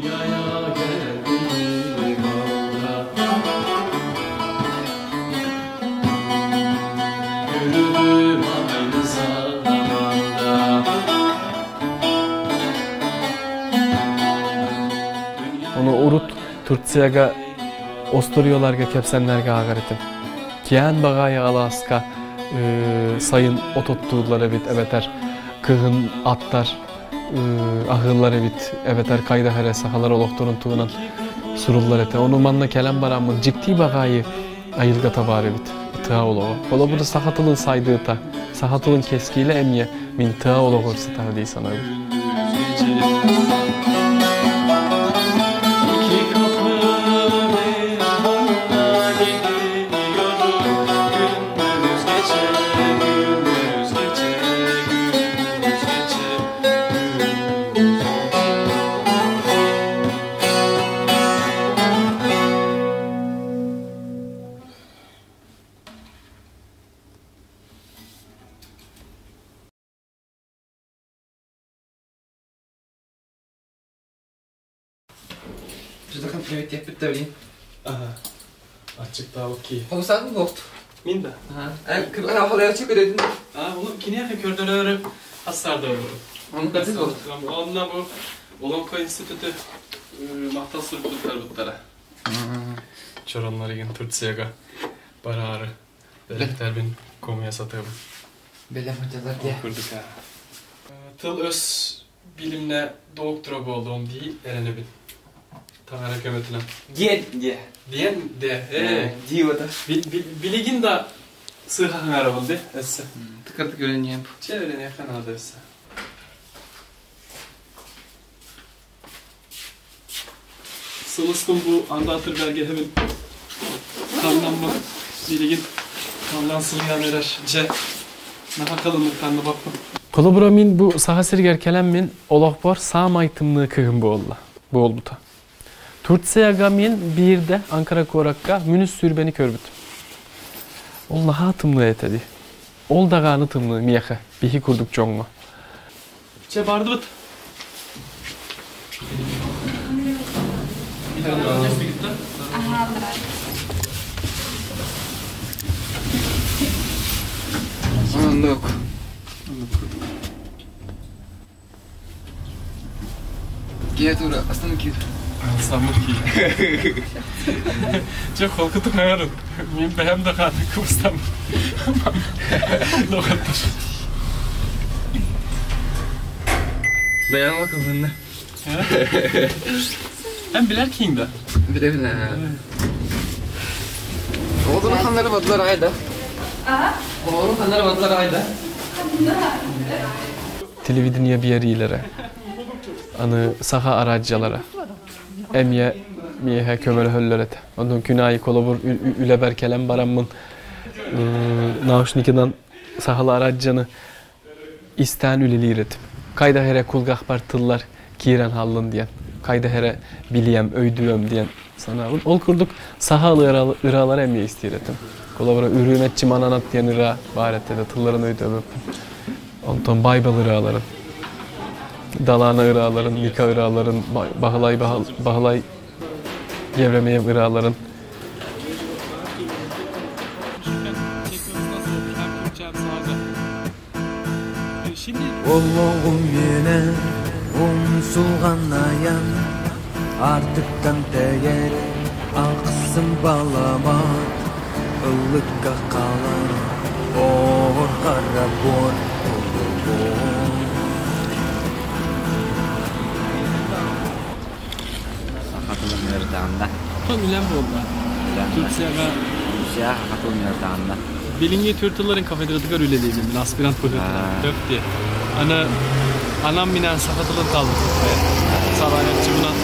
Dünyaya geldiğim anda Yürüdüm aynı zamanda. Ону урут Турцияга остуоруйаларга кэпсэннэргэ ааҕар этим. Киээн баҕайы алааска сайын от оттууллар эбит эбэтэр кыһын аттар аһыыллар эбит эбэтэр хайдах эрэ сахалар олохторун туһунан суруллар этэ. Ону манна кэлэн бараммын дьикти баҕайы айылгата баар эбит тыа олоҕо. Холобура саха тылын сайдыыта, саха тылын кэскилэ эмиэ мин тыа олоҕор сытар дии саныыбын. İki kapılı bir handa gidiyorum. Gündüz gece, gündüz gece, gündüz gece, gündüz Жыдахан привет диэппит да билин. Аччыктаабыт киһи. Хомусаатын буолт. Мин да. Халайачы көрөдүн. Onu киниэхэ көрдөрөөрү ассарда олору. Onu көрдүн буолт. Онна бу Олоҥхо институту махтал суруктар Чороннар Турцияга бараары бэлэхтэрбин комуйа сатыыбын. Бэлэм хотялар дии. Курдук Тыл-өс билимне доктора буолуом дии эрэнэбин. Таҥара көмөтүнэн. Диэн дии. Диэн де. Дии ота. Билигин да сыыһа хаҥарабын ди өссө. Тыкырдык үөрэниэм. Чэ үөрэниэххэ наада өссө. Сылыстым бу андаатыр бэргэһэбин таҥнаммын билигин халлаан сылыйан эрэр дьэ наһаа халыннык таҥныбаппын. Холобура мин бу Саха сиригэр кэлэммин олохпор саамай тымныы кыһын буолла буолбута. Турцияга мин биирдэ Анкара куоракка мүнүс сүүрбэни көрбүтүм. Ол наһаа тымныы этэ дии. Ол даҕаны тымныы миэхэ, биһи курдук дьоҥҥо. Чэ бардыбыт. Оннук. Киэ тура, астан киир. Саммыт киһи. Чэ холкутук хаҥарын. Мин бэйэм да хааны кыбыстам. Доҕоттор. Бэйэм кыбынна. Эн билэр киһиҥ да? Билэбин Оҕолорун ханнары бардылар аҕай да? Оҕолорун ханнары бардылар аҕай да? Телевидение биэриилэрэ, аны саха араадьыйалара эмиэ миэхэ көмөлөһөллөр этэ. Онон күн аайы холобур үлэбэр кэлэн бараммын наушникынан сахалыы араадьыйаны истээн үлэлиир этим. Хайдах эрэ кулгаахпар тыллар киирэн хааллын диэн, хайдах эрэ билиэм, өйдүөм диэн санаабын. Ол курдук саха ырыалары эмиэ истиир этим. Холобура Үрүмэччи мананат диэн ырыа баар этэ да тылларын өйдөөбөппүн. Онтон Байбал ырыаларын, Далаана ырыаларын, Ника ырыаларын, Баһылай Баһылай Евремеев ырыаларын. Олоҕум үөнэ умсулҕан айан, Аартыктан тэйэр ахсым баламат, Ыллыкка хаалар оор хара буор олоҕум. Саха тылын үөрдэҕинэ. Үлэм буолла. Турцияга Турция саха тылын үөрдэҕинэ. Билиҥҥи түрк тылларын кафедратыгар үлэлиибин, мин аспирант быһыытынан. Төп дии. Аны анам минээн саха тылын таалбыт салайааччыбынан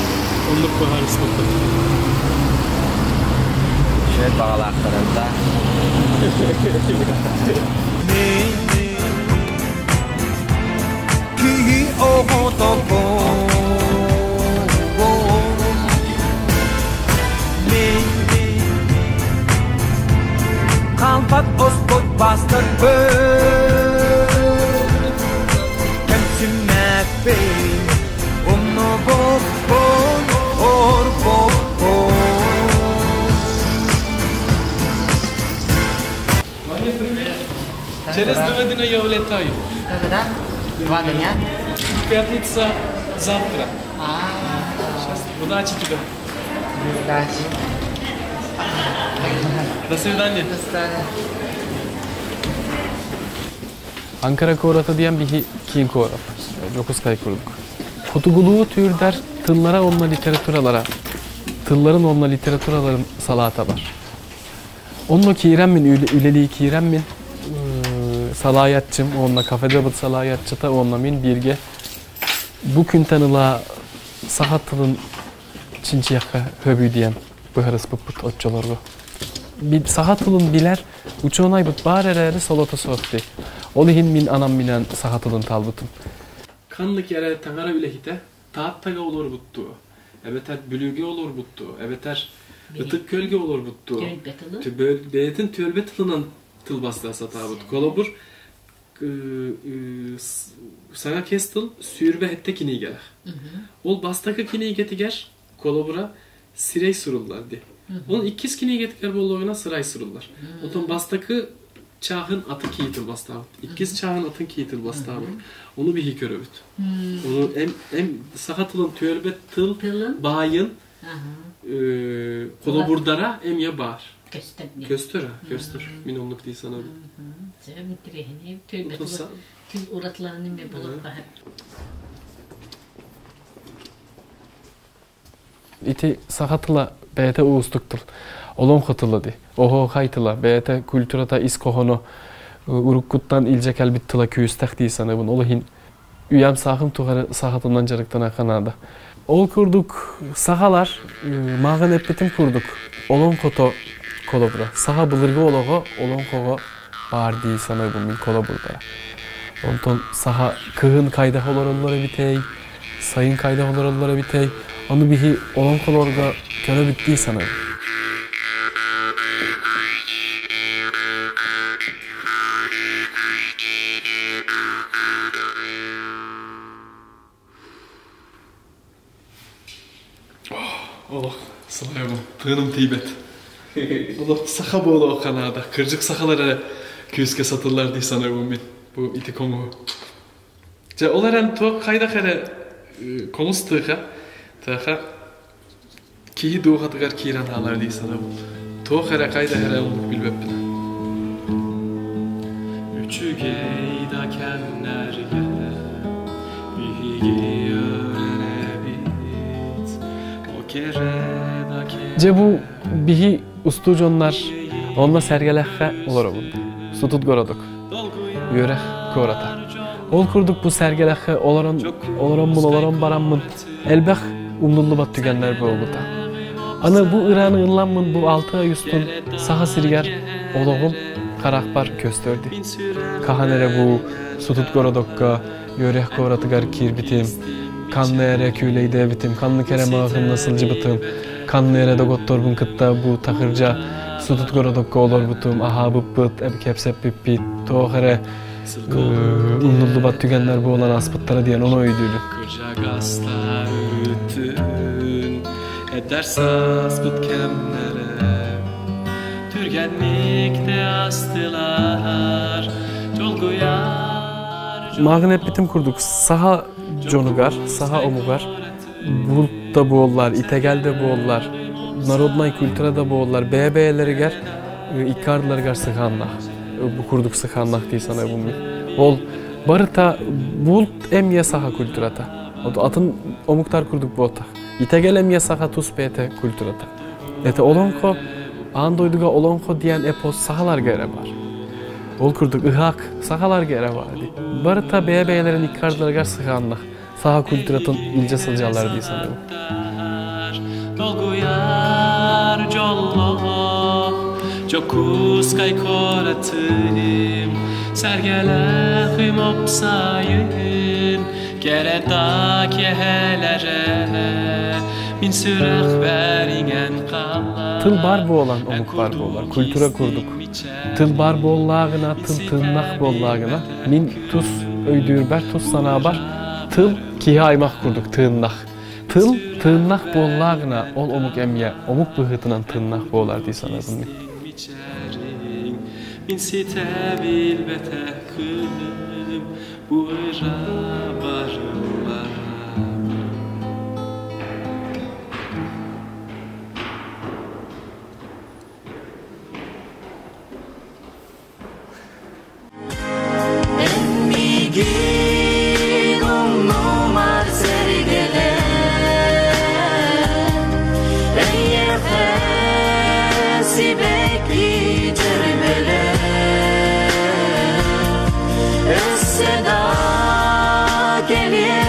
оннук быһаарыспыппыт. Үчүгэй баҕалаахтарында. Мин киһи оҕотобун Мин хаалбат оспот бастарбын Кэмсиммэппин умнубуппун. Через два дня я улетаю. Когда? Два дня? Пятница завтра. Сейчас. Удачи тебе. Удачи. До свидания. До свидания. Анкара куората диэн биһи киин куорат. Дьокуускай курдук. Хотугулуу түүрдэр тыллара уонна литературалара тылларын уонна литератураларын салаата бар. Онно киирэммин үлэлии киирэммин салайааччым уонна кафедрабыт салайааччыта уонна мин бииргэ бу күнтэн ыла саха тылын чинчийэххэ хөбүү диэн быһарыспыппыт оччолорго. Саха тылын билэр учуонайбыт баар эрээри солото суох дии. Ол иһин мин анам минэн саха тылын талбытым. Ханнык эрэ таҥара үлэһитэ Тааттага олорбуттуу, эбэтэр Бүлүүгэ олорбуттуу, эбэтэр Ытык Күөлгэ олорбуттуу, бэйэтин түөлбэ тылынан тылбаастаа сатаабыт. Холобур, саҥа кэс тыл сүүрбэ кинигэлэх. Ол бастакы кинигэтигэр холобура сирэй суруллар дии. Ол иккис кинигэтигэр буолуоҕуна сырай суруллар. Онтон бастакы чааһын аты кии тылбастаабыт. Иккис чааһын атын кии тылбастаабыт. Ону биһи көрөбүт. Ону эм, эм саха тылын түөлбэт тыл баайын холобурдара эмиэ баар. Көстөр. Көстөр, көстөр. Мин оннук дии санаабын. Түөлбэ тыл уратыларын эмиэ булуохха Ити саха тыла бэйэтэ уустук тыл. Олоҥхо тыла дии. Оһуохай тыла бэйэтэ культурата ис хоһооно уруккуттан илдьэ кэлбит тыла күүстээх дии саныыбын. Ол иһин үйэм саахым тухары саха тылынан дьарыктаныахха наада. Ол курдук сахалар мааҕын эппитим курдук олоҥхото холобура. Саха былыргы олоҕо олоҥхоҕо баар дии саныыбын мин холобурдара. Онтон саха кыһын хайдах олороллор эбитэй, сайын хайдах олороллор эбитэй, ону биһи олоҥхолорго көрөбүт дии саныыбын. Олох сылайабын, тыыным тиийбэт. Олох саха буолуохха наада. Кырдьык сахалар эрэ күүскэ сатыллар дии саныыбын мин бу ити хомуһу. Дьэ, ол эрэн туох хайдах эрэ хомус тыаха, тыаха киһи дууһатыгар киирэн хаалар дии саныыбын. Туох эрэ хайдах эрэ оннук билбэппин. Үчүгэй да кэмнэргэ биһиги өрөрөбүт, о кэрэ да Дьэ бу биһи устудьуоннар онно сэргэлэххэ олоробут. Сутут городок. Үөрэх куората. Ол курдук бу сэргэлэххэ олорон олороммун олорон бараммын элбэх умнуллубат түгэннэр буолбута. Аны бу ырыаны ылламмын бу 6 ай устун Саха сиригэр олоҕум харахпар көстөрдү. Хаһан эрэ бу Сутут городокка үөрэх куоратыгар киирбитим, ханна эрэ күүлэйдээбитим, ханнык эрэ маҕаһыынна сылдьыбытым, ханна эрэ доготторбун кытта бу тахырдьа Сутут городокка олорбутум, аһаабыппыт, кэпсэппиппит, туох эрэ умнуллубат түгэннэр буолан ааспыттара диэн ону өйдүүбүн. Кырдьаҕастар өрүтүн эдэр сааспыт кэмнэрэ түргэнник да астылар долгуйар Мааҕын эппитим курдук, саха дьонугар, саха омугар булт да буоллар, итэҕэл да буоллар, народнай культура да буоллар, бэйэ-бэйэлэригэр икки ардыларыгар сыһыаннаах. Бу курдук сыһыаннаах дии саныыбын мин. Ол барыта булт эмиэ саха культурата. Атын омуктар курдук буолтах. Итэҕэл эмиэ саха тус бэйэтэ культурата. Это олоҥхо, аан дойдуга олоҥхо диэн эпос сахаларга эрэ бар. Ол курдук ыһаак сахаларга эрэ бар дии. Барыта бэйэ-бэйэлэрин икки ардыларыгар сыһыаннах саха культуратын илдьэ сылдьаллар дии саныыбын. Долгуйар дьоллоох Дьокуускай куоратым Сэргэлээхим уопсайын Кэрэ да киэһэлэрэ Мин сүрэхпэр иҥэн хаалар Тыл бар буолан омук бар буолар, культура курдук. Тыл бар буоллааҕына, тыл тыыннах буоллааҕына, мин тус өйдүүрбэр, тус санаабар тыл киһи аймах курдук тыыннах. Тыл тыыннах буоллааҕына, ол омук эмиэ омук быһыытынан тыыннах буолар дии саныыбын мин. Мин ситэ билбэтэххим бу ыра барылларабын. Миигин умнумар сэргэлэр Эйиэхэ сибэкки дьөрбөлөр Өссө да кэлиэ.